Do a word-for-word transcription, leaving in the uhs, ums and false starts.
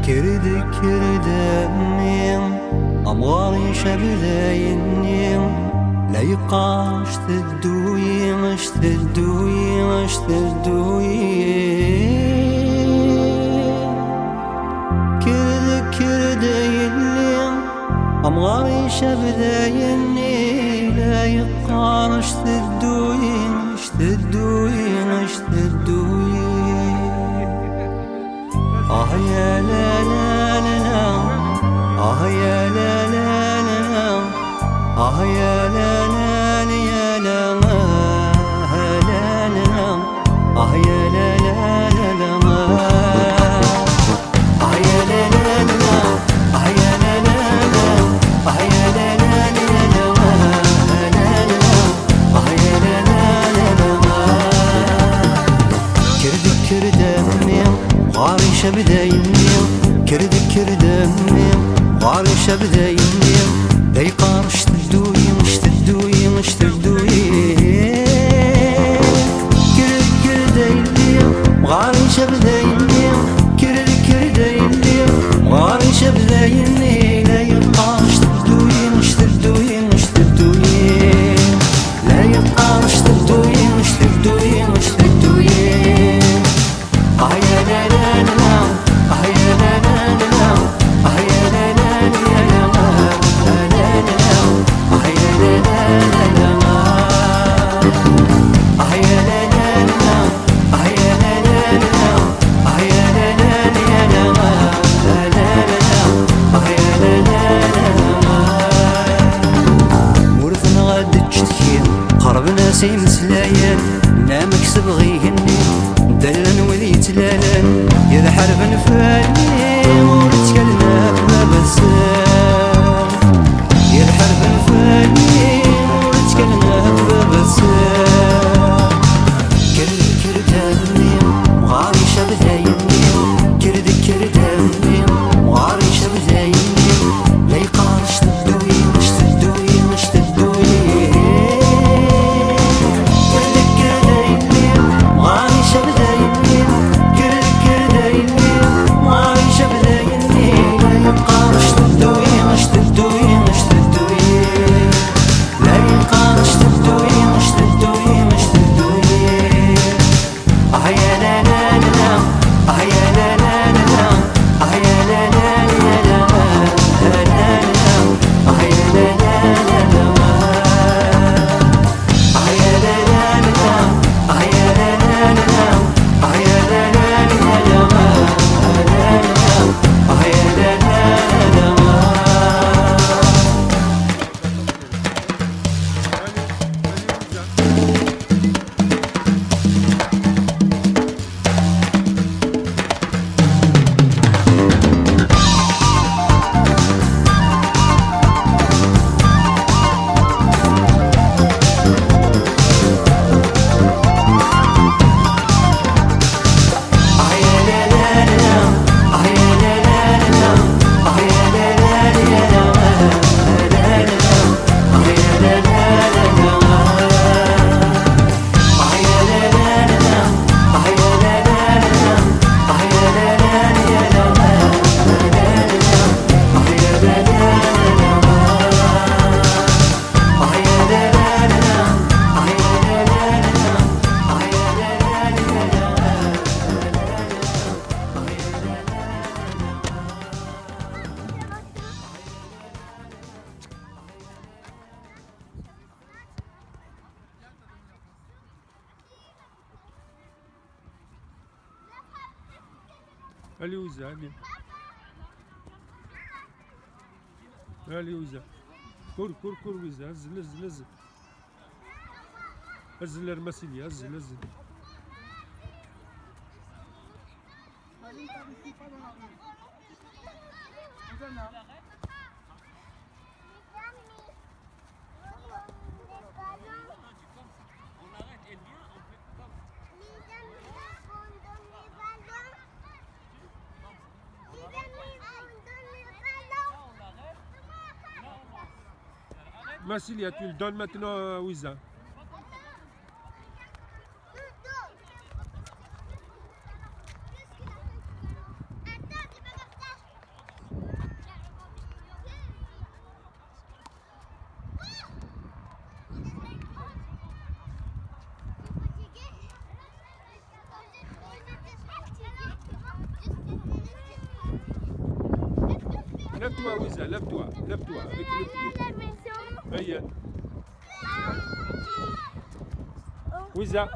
Kker-d, kker-d a mmi, amɣar icab dayenni, la yeqqar: "Štedduyi, štedduyi, štedduyi." Kker-d, kker-d a yelli, amɣar icab dayenni, la yeqqar: "Štedduyi, štedduyi, štedduyi." Ah ya la la la la, ah ya la la la la, ah ya la la la la, ah la la la, ah ya la la la la. Kker-d, kker-d a mmi, ɣer icab dayenni. Kker-d, kker-d a mmi, ɣer icab dayenni, la yeqqar: "Štedduyi, štedduyi, štedduyi." Kker-d, kker-d a yelli, ɣer icab dayenni. Kker-d, kker-d a yelli, ɣer icab dayenni, la yeqqar: "Štedduyi, štedduyi, štedduyi." La yeqqar: "Štedduyi, štedduyi, štedduyi." Ah ya la la la la, ah ya la la la la, ah ya la la la la, ah ya la la la la, ah ya la la la la, ah ya la la la la la. Ur tenɣa ad d-tcetki, qerben-as imeslayen, nnamek s bɣi igenni, ddan wid yettlalen, yella ḥerben fell-i, ur ttkalen ɣef baba-tsen. Yella ḥerben fell-i, ur ttkalen ɣef baba-tsen. Kker-d, kker-d a mmi, mɣar icab dayenni. Kker-d, kker-d a mmi, mɣar icab dayenni. La yeqqar: "Štedduyi, štedduyi, štedduyi." Kker-d, kker-d a yelli, mɣar icab dayenni. Kker-d, kker-d a yelli, mɣar icab dayenni. La yeqqar: "Štedduyi, štedduyi, štedduyi." La yeqqar: "Štedduyi, štedduyi, štedduyi." Ah ya la la la la, ah ya la la la la, ah ya la la la la, ah la la, ah ya la la la la. Allez, Wiza, allez. Allez, Wiza. Cours, cours, cours, Wiza. Azzel, azzel, azzel. Azzel ar Massilia, azzel, azzel. Massilia, tu le donnes maintenant, euh, Wiza. Attends, il va partir. Lève-toi, Wiza, lève-toi, lève-toi, avec le pied. Veuillez. Wiza.